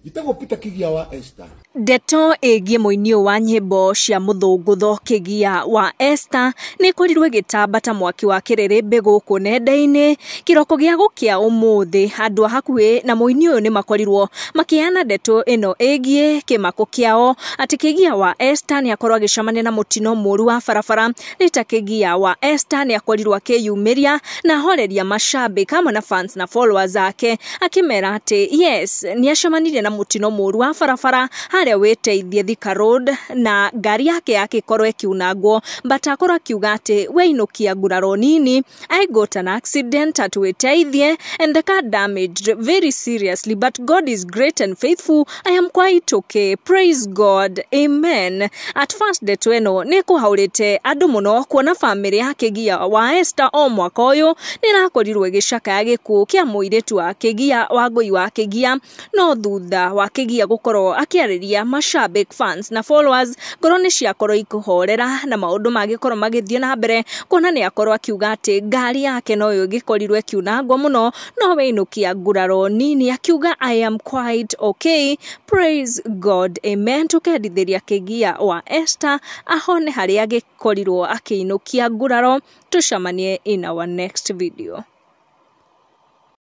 Njĩtagwo Peter Kigia wa Esther. Ndeto ĩgiĩ mũini ũyũ wa nyĩmbo cia mũthũngũtho Kĩgia wa Esther nĩ ĩkorirwo ĩgĩtamba ta mwaki wa kĩrĩrĩmbĩ gũkũ nenda-inĩ. Kĩroko gĩa gũkĩa ũmũthĩ andũ a hakuhĩ na mũini ũyũ nĩ makorirwo makĩheana ndeto ĩno ĩgiĩ kĩmako kĩao atĩ Kĩgia wa Esther nĩ akorwo agĩcemania na mũtino mũru wa barabara. Nĩ ta Kĩgia wa Esther nĩ akorirwo akĩyumĩria na ahoreria mashabiki hamwe na fans na followers ake akĩmera atĩ yes, nĩ acemanirie na mũtino mũru wa barabara harĩa wĩteithie Thika Road na ngari yake yakĩkorwo ĩkiunangwo, but akorwo akiuga atĩ weinũkia nguraro nini, "I got an accident at Wĩteithie and the car damaged very seriously, but God is great and faithful. I am quite okay, praise God, amen." At first ndeto ĩno nĩ kũhaũrĩte andũ mũno kuona bamĩrĩ ya Kĩgia wa Esther o mwaka ũyũ nĩ ĩrakorirwo ĩgĩcakaya gĩkuũ kĩa mũirĩtu wa Kĩgia wa Ngũi wa Kĩgia, no thutha wa Kĩgia gũkorwo akĩarĩria mashabik, fans na followers, ngoro nĩ ciakorwo ikũhorera na maũndũ magĩkorwo magĩthiĩ na mbere, kuona nĩ akorwo akiuga atĩ ngari yake noyo ĩgĩkorirwo ĩkiunangwo mũno no weinũkia nguraro nini, akiuga, "I am quite okay, praise God, amen." Tũkendithĩria Kĩgia wa Esther ahone harĩa agĩkorirwo akĩinũkia nguraro. Tũcemanie in our next video.